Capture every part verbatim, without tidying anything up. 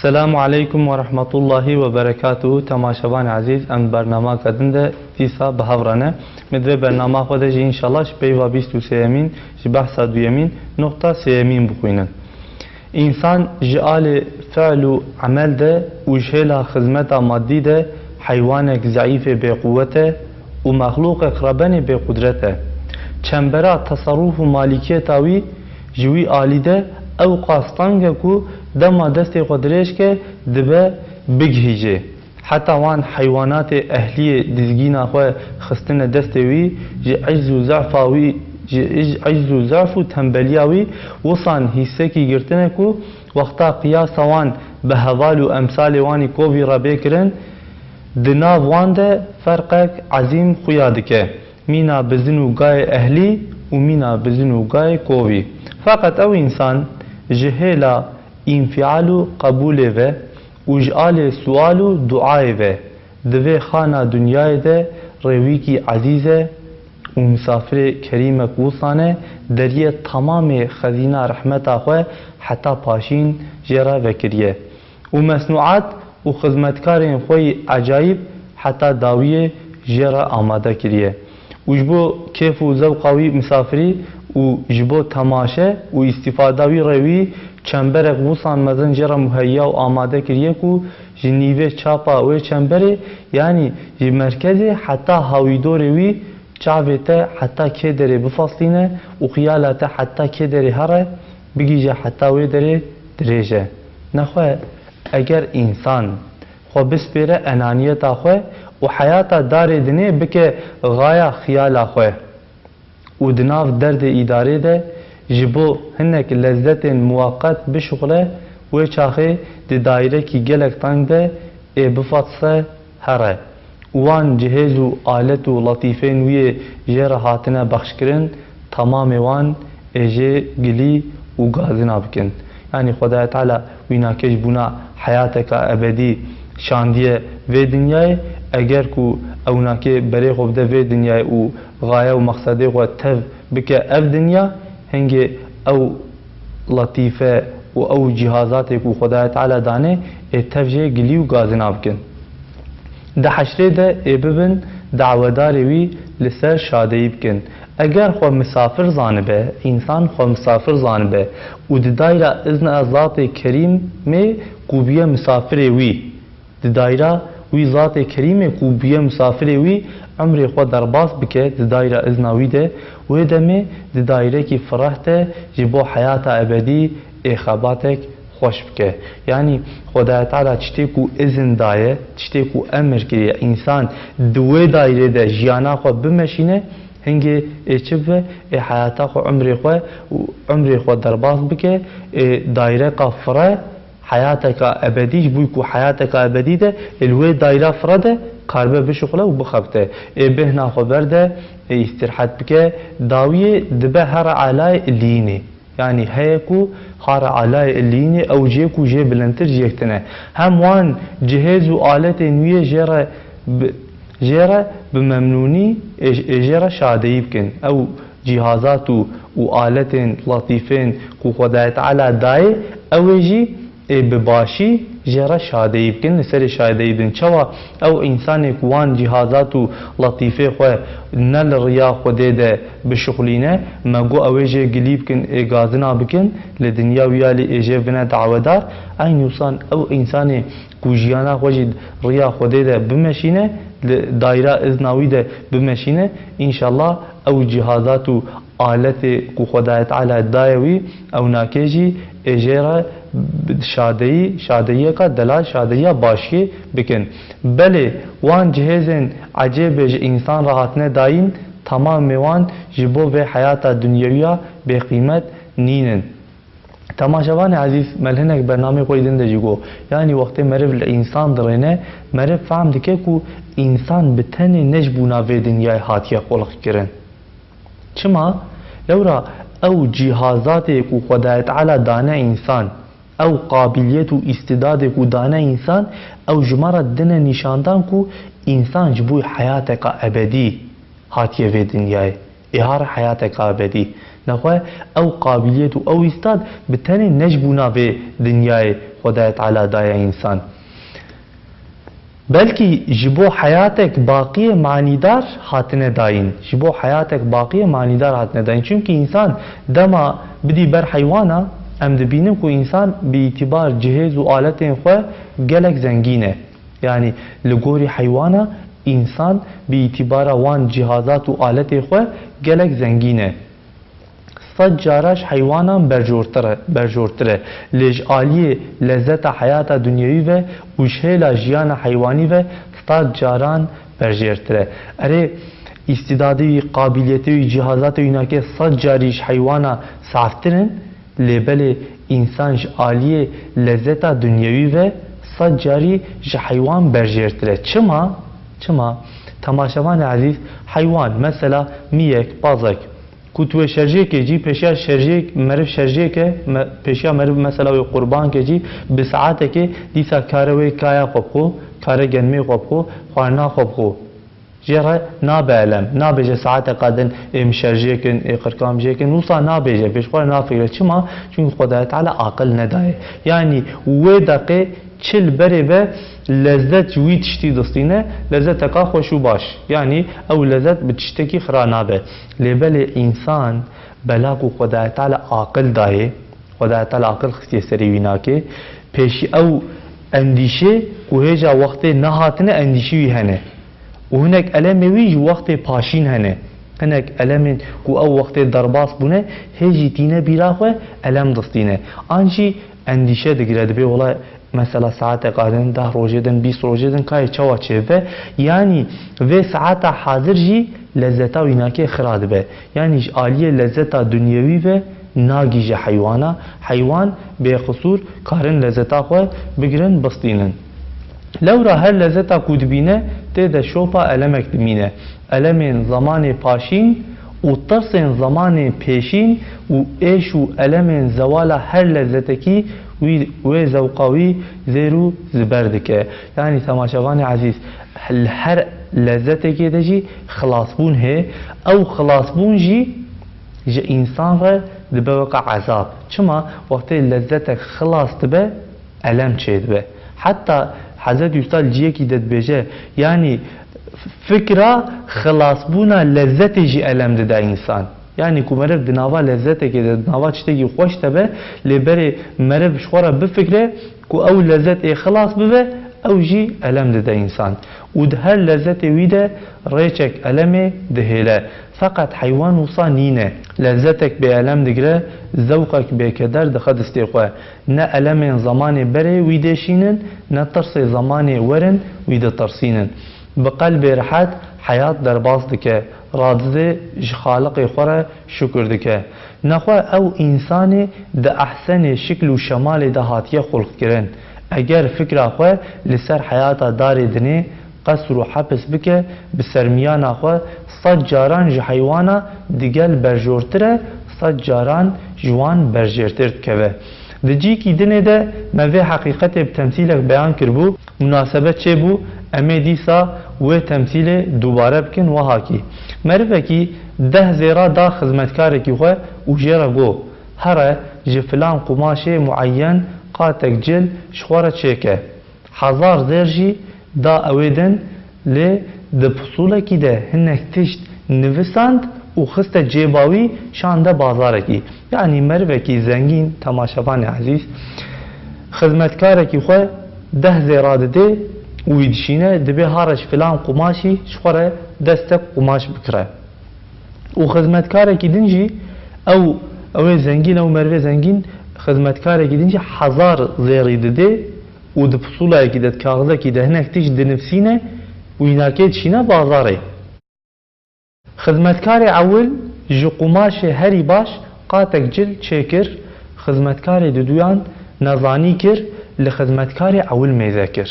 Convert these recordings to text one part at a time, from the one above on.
Selamu aleykum ve rahmetullahi ve berekatuhu. Temaşevanê ezîz, em bernamaka din de dîsa bi hev re ne. Me di vê bernama xwe de jî înşallah ji peyva bîst û sêyemîn, ji behsa duyemîn, noqta sêyemîn bixwînin. Însan ji alê fi'l û emel de û ji hêla xizmeta maddî de heywanek zeîfê bêquwet e û mexlûqek rebenê bêqudret e. Çembera teserrûf û malîkiyeta wî ji wî alî de ew qas teng e ku dema destê xwe dirêj ke dibe bigihîje. Heta wan heywanatê ehliyê dizgîna xwe xistine destê wî, ji ecz û zefa wî, ji ij-, ecz û zef û tembeliya wî wisan hîsekî girtine ku wexta qiyasa wan bi heval û emsalê wan î kovî re bê kirin, di nav wan de ferqek ezîm xuya dike. Mîna bizin û gayê ehlî û mîna bizin û gayê kovî. Feqet ew însan ji hêla înfial û qebûlê ve û ji alê sual û duayê ve di vê xana dinyayê de rêwîkî ezîz e û misafirê kerîmek wisan e, deriyê temamê xezîna rehmeta xwe heta paşîn jê re vekiriye. û mesnûat û xizmetkarên xwe yî ecayîb heta dawiyê jê re amade kiriye. Û ji bo kêf û zewqa wî misafirî û ji bo temaşe û îstîfada wî re wî çemberek wisan mezin jê re muheyya û amade kiriye ku ji nîvê çapa wê çemberê, yanî ji merkezê heta hawîdorê wî, çavê te heta kê derê bifeslîne û xiyala te heta kê derê here, bigihîje heta wê derê dirêj e. Nexwe eger însan xwe bispêre enaniyeta xwe û heyata darê dinê bike xaya xiyala xwe û di nav derdê îdarê de ji bo hinek lezzetên muweqet bişuxile, wê çaxê di dairekî gelek teng de ê bifetse here û wan cihêz û alet û letîfên wî yê jê re hatine bexşkirin, temamê wan ê jê gilî û gazina bikin. Yanî Xwedayê Teala wî nake ji bona heyateka ebedî şandiye vê dinyayê, eger ku ew nake berê xwe bide vê dinyayê û xaye û mexsedê xwe tev bike ev dinya, hingê ew letîfe û ew cîhazatê ku Xwedayê Teala danê, ê tev jê gilî û gazina bikin. Di heşrê de ê bibin dawedarê wî, li ser şadeyî bikin. Eger xwe misafir zanibe, însan xwe misafir zanibe û di dayra izna Zatê Kerîmê ku bûye misafirê wî, di dayra wî Zatê Kerîmê ku bûye misafirê wî, emrê xwe derbas bike di dayra izna wî de, wê demê di dayrekî fireh de ji bo heyata ebedî ê xebatek xweş bike. Yanî Xwedayê Teala tiştê ku izin daye, tiştê ku emir kiriye însan di wê dayrê de jiyana xwe bimeşîne, hingê ê çi bibe? Ê heyata xwe, umrê xwe û umrê xwe derbas bike, ê dayreka fire, heyateka ebedî, ji bo ku heyateka ebedî de ê li wê dayra fire de karibe bişuxile û bixebite. Ê bêhna xwe berde, ê îstîrehet bike, dawiyê dibe here elayê illiyînê. Yanî heye ku hare elayê illiyînê, ew cihê ku jê bilindtir ji yek tune. Hem wan cihêz û aletên wî yê jê re bi, jê re bi memnûnî ê, ê jê re şadeyî bikin. Ew cîhazat û, û aletên, letîfên ku Xwedayê Teala dayê, ew ê jî ê bi başî jê re şadeyî bikin, li serê şadeyî bin. Çawa ew însanê ku wan cîhazat û letîfê xwe ne li riya Xwedê de bişuxulîne, me got ew ê jê gilî bikin, ê gazina bikin, li dinya wî alî ê jê bine dawedar, eynî wisa ew însanê ku jiyana xwe jî riya Xwedê de bimeşîne, li dayra izna wî de bimeşîne, înşallah ew cîhazat û aletê ku Xwedayê Teala daye wî, ew nake jî ê jê re bi şadeyî, şadeyiyeka delal, şadeyiya başiyê bikin. Belê, wan cihêzên ecêbê ji însan re hatine dayîn, temamê wan ji bo vê heyata dunyewiya bêqîmet nînin. Temaşevanê ezîz, me li hinek bernameyê xwe yê din de jî got, yanî wextê meriv li însan dirêne, meriv fehm dike ku însan bi tenê ne ji bona vê dinyayê hatiye xulqkirin. Çima? Lewra ew cîhazatê ku Xwedayê Teala dane însan, ew qabiliyet û îstidadê ku dane însan, ew ji me re dine nîşandan ku însan ji bo heyateka ebedî hatiye vê dinyayê. Ê hare heyateka ebedî. Nexwe ew qabiliyet û ew îstad bi tenê ne ji bona vê dinyayê Xwedayê Teala daye însan. Belkî ji bo heyatek baqiyê manîdar hatine dayîn. Ji bo heyatek baqiyê manîdar hatine dayîn. Çimkî însan dema bidî ber heywana, em dibînin ku însan bi îtîbar cihêz û aletên xwe gelek zengîn e. Yanî li gorî heywana însan bi îtîbara wan cihazat û aletê xwe gelek zengîn e. Sed cara ji heywanan berjortir e, berjortir e. Lê ji aliyê lezzeta heyata dunyewî ve û ji hêla jiyana heywanî ve sed caran berjêrtir e. Erê, îstîdadê wî, qabiliyetê wî, cihazatê wî nake sed carî ji heywana saftir in, lê belê însan ji aliyê lezzeta dunyewî ve sed carî ji heywan berjêrtir e. Çima? Çima? Temaşevanê ezîz, heywan, mesela miyek, pazek, ku tu wê şerjêkê cî, pêşiya şerjêk, meriv şerjêke, me-, pêşiya meriv mesela wê qurbanke cî, bi saetekê dîsa kare wê kaya xwe bixwe, kare genmê xwe bixwe, xwarina xwe bixwe. Jê re nabe elem, nabêje saeteka din ê min şerjêkin, ê qirkan jêkin, wisa nabêje, pêş xwe re nafikire. Çima? Çimkî Xwedayê Teala aqil nedaye. Yanî wê deqê çi li berê be lezzet ji wî tiştî distîne, lezzeteka xweş û baş. Yanî ew lezzet bi tiştekî xira nabe. Lê belê însan bela ku Xwedayê Teala aqil dayê, Xwedayê Teala aqil xistiye serê wî nake, pêşî ew endîşê ku hêja wextê nehatine endîşî wî hene. Û hinek elemê wî ji wextê paşîn hene. Hinek elemên ku ew wextê derbas bûne, hê jî tîne bîra xwe elem distîne. An jî endîşe digire, dibê wela mesela saeteka din, deh rojê din, bîst rojê din kayê çawa çêbibe? Yanî vê saeta hazir jî lezzeta wî nake xira dibe. Yanî ji aliyê lezzeta dunyewî ve nagihîje heywana. Heywan bêqisûr karin lezzeta xwe bigirin, bistînin. Lewra her lezzeta ku dibîne tê de şopa elemek dimîne. Elemên zemanê paşîn û tirsên zemanê pêşîn û êş û elemên zewala her lezzetekî wî, wê zewqa wî zêr û ziber dike. Yanî temaşevanê ezîz, li her lezzetekê de jî xilasbûn heye. Ew xilasbûn jî ji însan re dibe weke ezab. Çima? Wextê lezzetek xilas dibe, elem çêdibe. Heta Hezretî Usta li cihekî de dibêje, yanî fikra xilasbûna lezzetê jî elem dide însan. Yanî ku meriv di nava lezzetekê de, di nava tiştekî xweş de be, lê berê meriv ji xwe re bifikre ku ew lezzet ê xilas bibe, ew jî elem dide însan. Û di her lezzetê wî de rêçek elemê dihêle. Feqet heywan wisa nîne. Lezzetek bêelem digire, zewqek bêkeder dixe distê xwe. Ne elemên zemanê berê wî dêşînin, ne tirsê zemanê werin wî ditirsînin. Bi qelbê rehet heyat derbas dike, radizê ji Xaliqê xwe re şukir dike. Nexwe ew însanê di ehsenê şikl û şemalê de hatiye xulqkirin. Eger fikra xwe li ser heyata darê dinê, qesr û hepis bike, bi sermiyana xwe sed caran ji heywana digel berjortir e, sed caran ji wan berjêrtir dikeve. Di cîkî dinê de me vê heqîqetê bi temsîlek beyan kiribû, munasebet çêbû, em ê dîsa wê temsîlê dubare bikin, wehakî. Merivekî deh zêra da xizmetkarekî xwe û jê re got, here ji filan qumaşê mueyen qatek cil ji xwe re çêke. Hezar zêr jî da ewê din, lê di pisulekî de hinek tişt nivisand û xiste cêba wî, şande bazarekî. Yanî merivekî zengîn, temaşevanê ezîz, xizmetkarekî xwe deh zêra didê û wî dişîne, dibê hare ji filan qumaşî ji xwe re destek qumaş bikire. Û xizmetkarekî din jî, ew, ew ê zengîn, ew merivê zengîn, xizmetkarekî din jî hezar zêrî didê û di pusulayekî de, di kaxizekî de hinek tişt dinivsîne û wî nake dişîne bazarê. Xizmetkarê ewil ji qumaşê herî baş qatek cil çêkir, xizmetkarê diduyan nezanî kir, li xizmetkarê ewil mêze kir.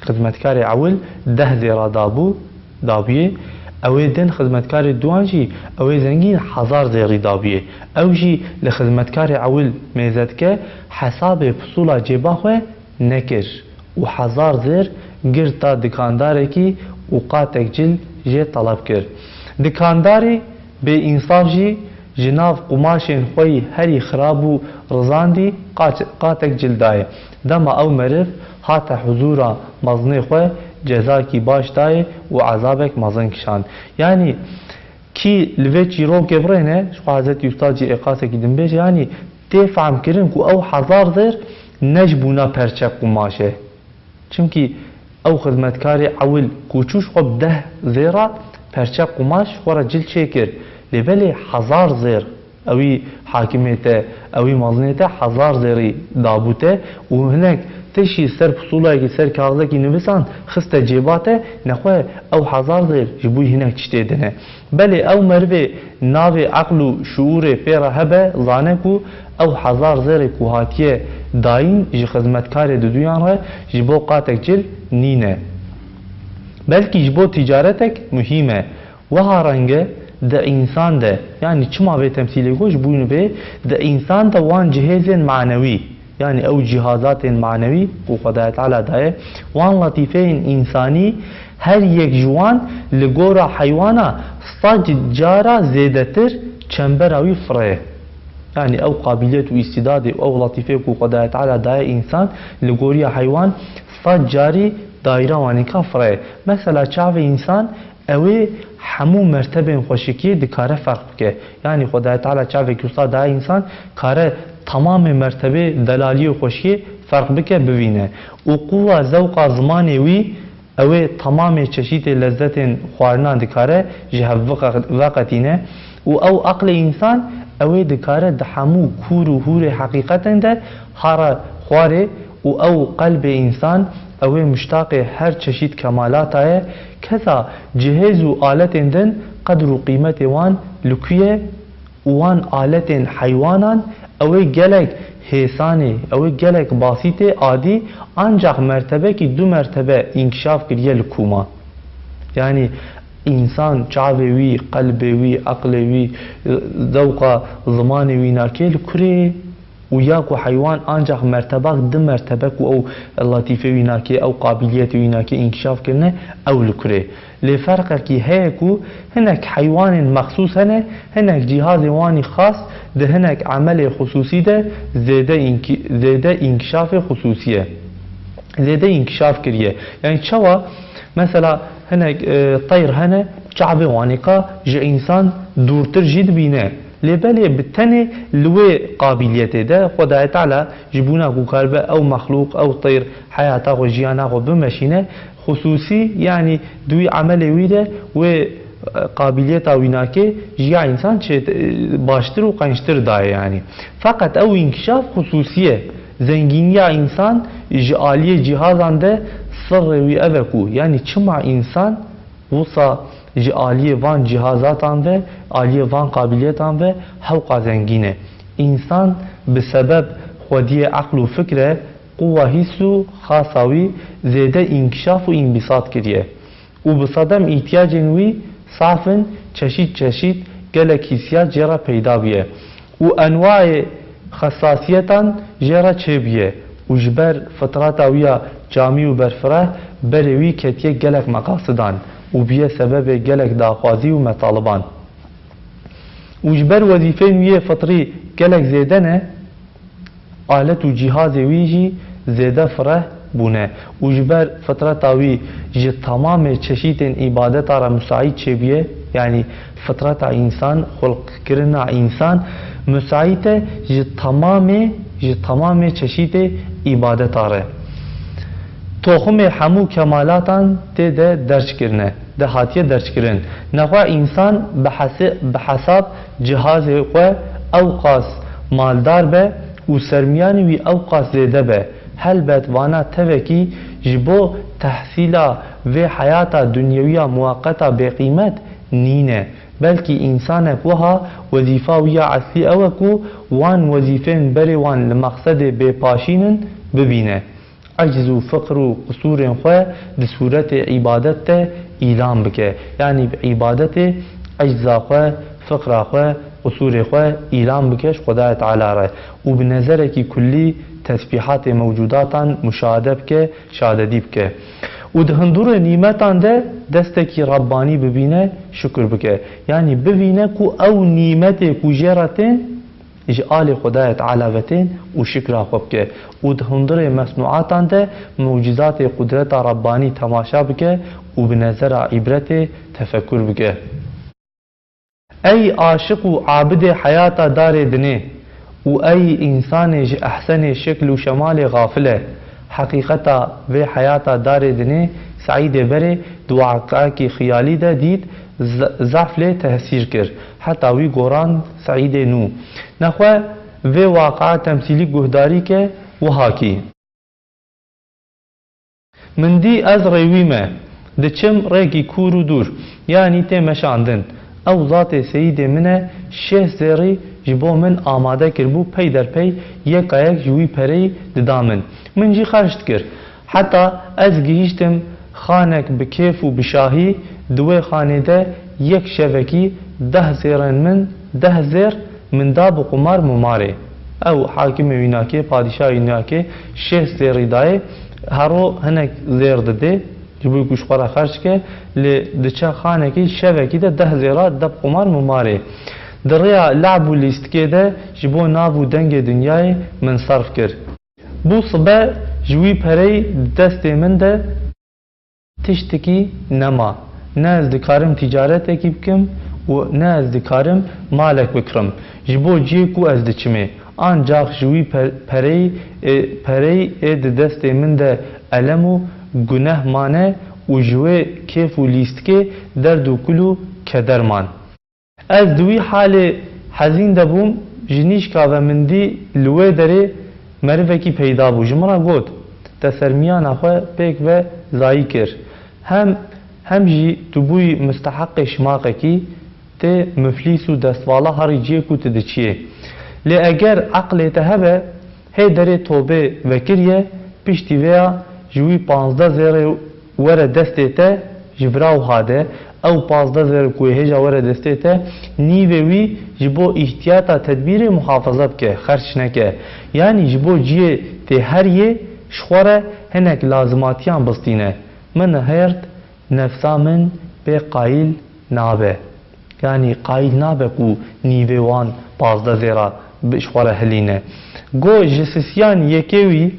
Xizmetkarê ewil deh zêra dabû, dabûyê, ewê din xizmetkarê duan jî, ewê zengîn hezar zêrî dabûyê. Ew jî li xizmetkarê ewil mêze dike, hesabê pisûla cêba xwe nekir û hezar zêr girt da dikandarekî û qatek cil jê teleb kir. Dikandarî bêînsaf jî ji nav qumaşên xwe yî herî xirab û rizandî qaç-, qatek cil dayê. Dema ew meriv hate huzûra mezinê xwe, cezakî baş dayê û ezabek mezin kişand. Yanî, kî li vê çîrokê birêne, ji xwe Hezretî Ustad jî ê qasekî din bêje, yanî tê fehmkirin ku ew hezar zêr ne ji bûna perçe qumaş e. Çimkî ew xizmetkarê ewil ku çû ji xwe bi deh zêra perçe qumaş xwe re cil çêkir. Lê belê hezar zêr ewî hakimê te, ewî mezinê te hezar zêrî dabû te û hinek tişî ser pusûlayekî, ser kaxizekî nivisan xiste cêba te, nexwe ew hezar zêr ji bo hinek tiştê din e. Belê ew merivê navê eql û şuûrê pê re hebe, zane ku ew hezar zêrê ku hatiye dayîn ji xizmetkarê diduyan re ji bo qatek cil nîne. Belkî ji bo tîcaretek muhîm e. Wiha renge di însan de, yanî çima vê temsîlê got, ji bo bê di însan de wan cihêzên manewî, yanî ew cîhazatên manewî ku Xwedayê Teala daye, wan letîfeyên însanî her yek ji wan li gora heywana sed cara zêdetir çembera wî firê ye. Yanî ew qabiliyet û îstîdadê û ew letîfê ku Xwedayê Teala daye însan li goriya heywan sed carî dayîra wanîka firê ye. Mesela çavê însan Ew ê hemû mertebên xweşikiyê dikare ferq bike. Yanî Xwedayê Teala çavekî wisa daye însan kare temamê mertebê delaliyê û xweşiyê ferq bike, bivîne. Û quwa zewqa zimanê wî, ew ê temamê çeşîtê lezzetên xwarinan dikare ji hev veqe-, veqetîne. Û ew aqlê însan, ew ê dikare di hemû kûr û hûrê heqîqetên de hare xwarê û ew qelbê însan, ew ê muştaqê her çeşît kemalata ye. Kesa cihêz û aletên din qedr û qîmetê wan li ku ye û wan aletên heywanan, ew ê gelek hêsanê, ew ê gelek basîtê adî, ancax mertebekî du mertebe înkişaf kiriye li ku ma. Yanî însan çavê wî, qelbê wî, eqlê wî, zewqa zimanê wî nakê li kurê. Û ya ku heywan ancax mertebak, di mertebek û ew letîfê wî nakê, ew qabiliyetê wî nakê înkişaf kirine, ew li kurê. Lê ferqekî heye ku hinek heywanên mexsûs hene, hinek cîhazên wanî xas di hinek emelê xusûsî de zêde înki-, zêde înkişafê xusûsî ye. Zêde înkişaf kiriye. Yanî çawa? Mesela hinek, e, teyr hene, çavê wanî ka ji însan dûrtir jî dibîne. Lê belê bi tenê li wê qabiliyetê de Xwedayê Teala ji bona ku karibe ew mexlûq, ew teyr heyata xwe, jiyana xwe bimeşîne, xusûsî, yanî di wî emelê wî de wê, e, qabiliyeta wî nakê ji ya însan çê, e, baştir û qençtir daye yanî. Feqet ew înkişaf xusûsî ye. Zengîniya însan ji aliyê cîhazan de sirrê wî ev e ku, yanî çima însan wisa ji aliyê van cîhazatan ve, aliyê van qabiliyetan ve hewqa zengîn e. Însan bi sebeb xwediyê eql û fikre, quwa hîs û xasa wî zêde înkişaf û înbîsat kiriye. Û bi sedem îhtiyacên wî saf in, çeşît çeşît gelek hîsiyat jê re peyda bûye. û enwayê xesasiyetan jê re çêbûye û ji ber fitreta wî ya camî û berfireh berê wî ketiye gelek meqasidan û bûye sebebê gelek daxwazî û metaliban. Û ji ber wezîfeyên wî yê fitrî gelek zêde ne, alet û cîhazê wî jî zêde fireh bûne û ji ber fitreta wî ji temamê çeşîtên îbadeta re musaîd çêbûye, yanî fitreta însan, xulqkirina însan musaîd e ji temamê, ji temamê çeşîtê îbadeta re. Toxumê hemû kemalatan tê de derç kirine, de hatiye derçkirin. Nexwe însan bi hesi-, bi hesab cihazê xwe ewqas maldar be û sermiyanê wî ewqas zêde be. Helbet vana tevekî ji bo tehsîla vê heyata dunyewiya muweqeta bêqîmet nîne. Belkî însanek wiha wezîfa wî ya eslî ew e ku wan wezîfên berê wan li mexsedê bêpaşîn in bibîne. Ecz û fiqr û qisûrên xwe di sûretê îbadet de îlan bike. Yanî bi îbadetê ecza xwe, fiqra xwe, qisûrê xwe îlan bike ji Xwedayê Teala re û bi nezerekî kullî tesbîhatê mewcûdatan muşahede bike, şadedî bike. Û di hundirê nîmetan de destekî Rebbanî bibîne, şukir bike. Yanî bivîne ku ew nîmetê ku jê re tên, ji alê Xwedayê Teala ve tên û şikra xwe bike. Û di hundirê mesnûatan de mucîzatê qudreta Rebbanî temaşa bike û bi nezera îbretê tefekur bike. Ey aşiq û abidê heyata darê dinê û ey însanê ji ehsenê şekl û şemalê xafil e, heqîqeta vê heyata darê dinê Seîdê berê di waqiakî xiyalî de dît, ze-, zehf lê tesîr kir, heta wî goran Seîdê nû. Nexwe vê waqia temsîlî guhdarî ke wiha kî. Min dî ez rêwî me, diçim rêkî kûr û dûr, yanî tê meşandin. Ew zatê seyîdê min e, şêst zêrî ji bo min amade kiribû, pey der pey yeka yek ji wî pereyî dida min. Min jî xerc dikir. Heta ez gihîştim xanek bi kêf û bi şahî, di wê xanê de yek şevekî deh zêrên min, deh zêr min da bi qumar mumarê. Ew hakimê wînakê, padîşahê wînakê şêst zêrî dayê, hero hinek zêr didê, ji bo ku ji xwe re xerc ke, lê diçe xanekî şevekî de deh zêra de bi qumar mumarê. Di rêya lehb û lîstikê de ji bo nav û dengê dinyayê min serf kir. Bû sibe ji wî pereyî di destê min de tiştekî nema. Ne ez dikarim tîcaretekî bikim û ne ez dikarim malek bikirim ji bo cihê ku ez diçimê. Ancax ji wî pe-, pereyî, ê, pereyî ê di destê min de elem û guneh mane û ji wê kêf û lîstikê derd û kul û keder man. Ez di wî halê hezîn de bûm, ji nîşka ve min dî li wê derê merivekî peyda bû. Ji min re got, te sermiyana xwe pêk ve zayî kir. Hem, hem jî tu bûyî misteheqê şimaqekî, tê miflîs û destvala herî cihê ku tu diçiyê. Lê eger eqlê te hebe, hê derê tobê vekiriye, piştî vêya ji wî panzdeh zêrê were destê te, ji vira wiha de, ew panzdeh zêr ku hêja were destê te, nîvê wî ji bo îhtiyata tedbîrê muhafaza bike, xerç neke. Yanî ji bo cihê têheriyê ji xwe re hinek lazimatiyan bistîne. Min nihêrt, nefsa min pê qayîl nabe. Yanî qayîl nabe ku nîvê wan pazdeh zêra bi ji xwe re hilîne. Go ji sisiyan yekê wî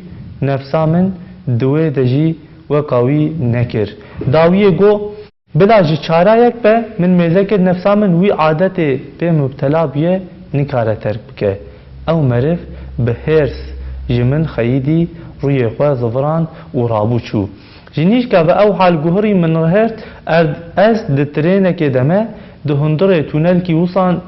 nefsa min di wê de jî weka wî nekir. Dawiyê go, bila ji çara yek be min mêze kir, nefsa min wî adetê pê mubtela bûye nikare terk bike. Ew meriv bi hêrs ji min xeyidî, rûyê xwe zivirand û rabû çû. Ji nîşka ve ew hal guhirî min nihêrt, erd-, ez di trênekê de me, di hundirê tunelkî wisan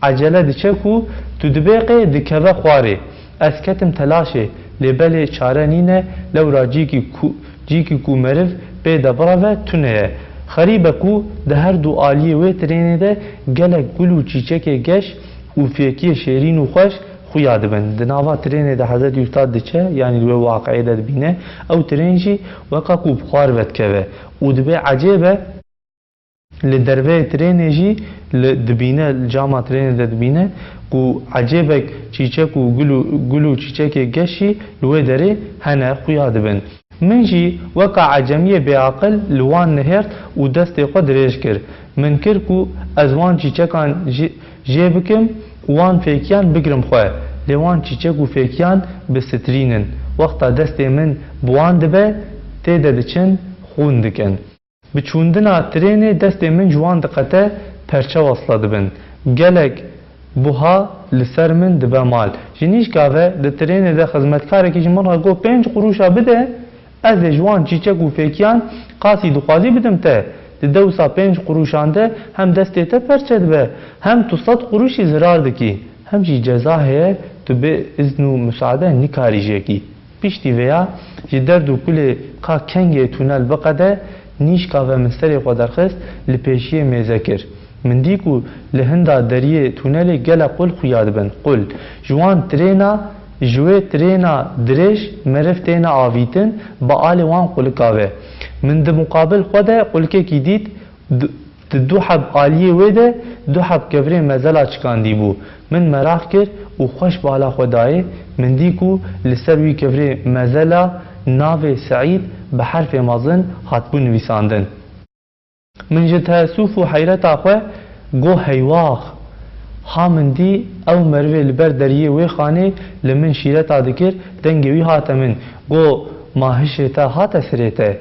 ecele diçe ku tu dibê qê dikeve xwarê. Ez ketim telaşê, lê belê çare nîne, lewra cîkî ku, cîkî ku meriv pê de bireve tune ye. Xerîb e ku di her du aliyê wê trênê de gelek gul û çîçekê geş û fêkiyê şêrîn û xweş xuya dibin. Di nava trênê de Hezretî Ustad diçe, yanî di wê waqieyê de dibîne, ew trên jî weka ku bi xwar vedikeve û dibê ecêb e, li derveyê trênê jî li dibîne, li cama trênê de dibîne ku ecêbek çîçek û gul û, gul û çîçekê geş jî li wê derê hene, xuya dibin. Min jî weka ecemiyê bêaqil li wan nihêrt û destê xwe dirêj kir. Min kir ku ez wan çîçekan jê, jê bikim û wan fêkiyan bigrim xwe. Lê wan çîçek û fêkiyan bi sitrîn in. Wexta destê min bi wan dibe, tê de diçin, xûn dikin. Bi çûndina trênê destê min ji wan diqete, perçe wesle dibin. Gelek buha li ser min dibe mal. Ji nîşka ve di trênê de xizmetkarekî ji min re got, pênc qurûşa bide, ez ê ji wan çîçek û fêkiyan qasî dixwazî bidim te. Di dewsa pênc qurûşan de hem destê te perçe dibe, hem tu sed qurûşî zirar dikî, hem jî ceza heye, tu bê izn û musaade nikarî jêkî. Piştî vêya ji derd û kulê ka kengê tunel biqede, nîşka ve min serê xwe derxist, li pêşiyê mêze kir. Min dî ku li hinda deriyê tunelê gelek qul xuya dibin. Qul. Ji wan trêna, ji wê trêna dirêj meriv têne avîtin, bi alê wan qulika ve. Min di muqabil xwe de qulikekî dît, du-, di du heb aliyê wê de du heb kevirê mezela çikandî bû. Min meraq kir û xweş bala xwe dayê. Min dî ku li ser wî kevirê mezela navê Seîd bi herfê mezin hatibû nivîsandin. Min ji teessûf û heyreta xwe got, heywax! Ha min dî ew merivê li ber deriyê wê xanê li min şîreta dikir, dengê wî hate min. Got, ma hişê te hate sirê te?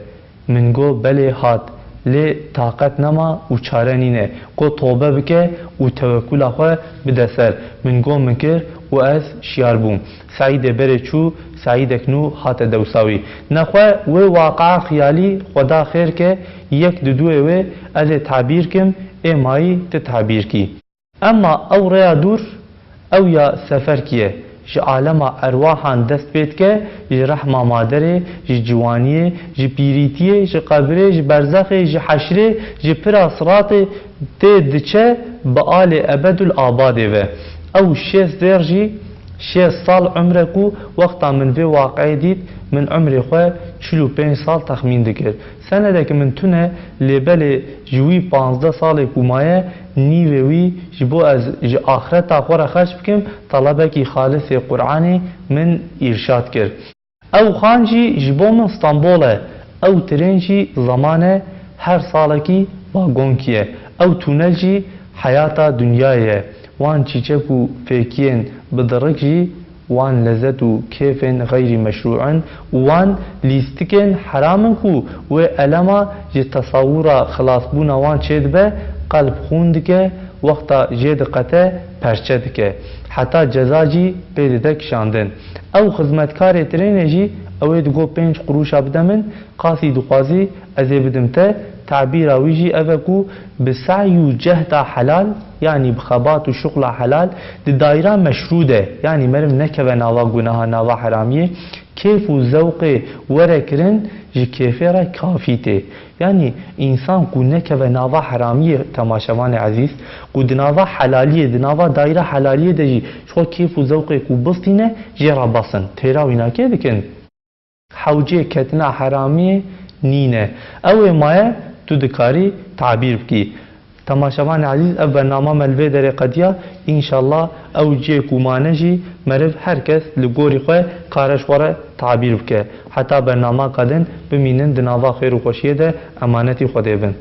Min got, belê hat, lê taqet nema û çare nîne. Got, tobe bike û tewekula xwe bide ser. Min got, min kir û ez şiyar bûm. Seîdê berê çû, Seîdek nû hate dewsa wî. Nexwe wê waqia xiyalî xwe da xêr ke yek di duê wê ez ê tabîr kim, ê mayî ti tabîr kî. Emma ew rêya dûr, ew ya seferkî ye. Ji alema erwahan dest pê dike, ji rehma maderê, ji ciwaniyê, ji pîrîtiyê, ji qebirê, ji berzexê, ji heşrê, ji pira siratê tê diçe bi alê ebedul abadê ve. Ew şêst zêr jî, şêst sal umre ku wexta min vê waqiê dît, min umrê xwe çil û pênc sal texmîn dikir. Senedeke min tune, lê belê ji wî panzdeh salê ku maye, nîvê wî ji bo ez ji axreta xwe re xerc bikim, telebekî xalisê Quranê min îrşad kir. Ew xan jî ji bo min Stenbol e, ew tirên jî zeman e, her salekî vagonkî ye. Ew tûnel jî heyata dinyayê ye. Wan çîçek û fêkiyên bi dirik jî, wan lezet û kêfên xeyrî meşrû in û wan lîstikên heram in ku wê elema ji tesawura xilasbûna wan çêdibe, qelb xûn dike, wexta jê diqete perçe dike. Heta ceza jî pê dide kişandin. Ew xizmetkarê tirênê jî ew ê digot pênc qurûşa bide min, qasî dixwazî ez ê bidim te, tabîra wî jî ev e ku bi se'y û cehda helal, yanî bi xebat û şuxla helal, di dayra meşrû de, yanî meriv nekeve nava gunaha, nava heramiyê, kêf û zewqê were kirin ji kêfê re kafî tê. Yanî însan ku nekeve nava heramiyê, temaşevanê ezîz, ku di nava helaliyê, di nava dayra helaliyê de jî ji xwe kêf û zewqê ku bistîne, jê re bes in. Têra wî nakê dikin. Hewcê ketina heramiyê nîne. Ew ê maye tu dikarî tabîr bikî. Temaşevanê ezîz, ev bernama me li vê derê qediya. Înşallah ew cihê ku mane jî meriv her kes li gorî xwe kare ji xwe re tabîr bike. Heta bernama qedin bimînin di nava xêr û xweşiyê de, emanetî Xwedê bin.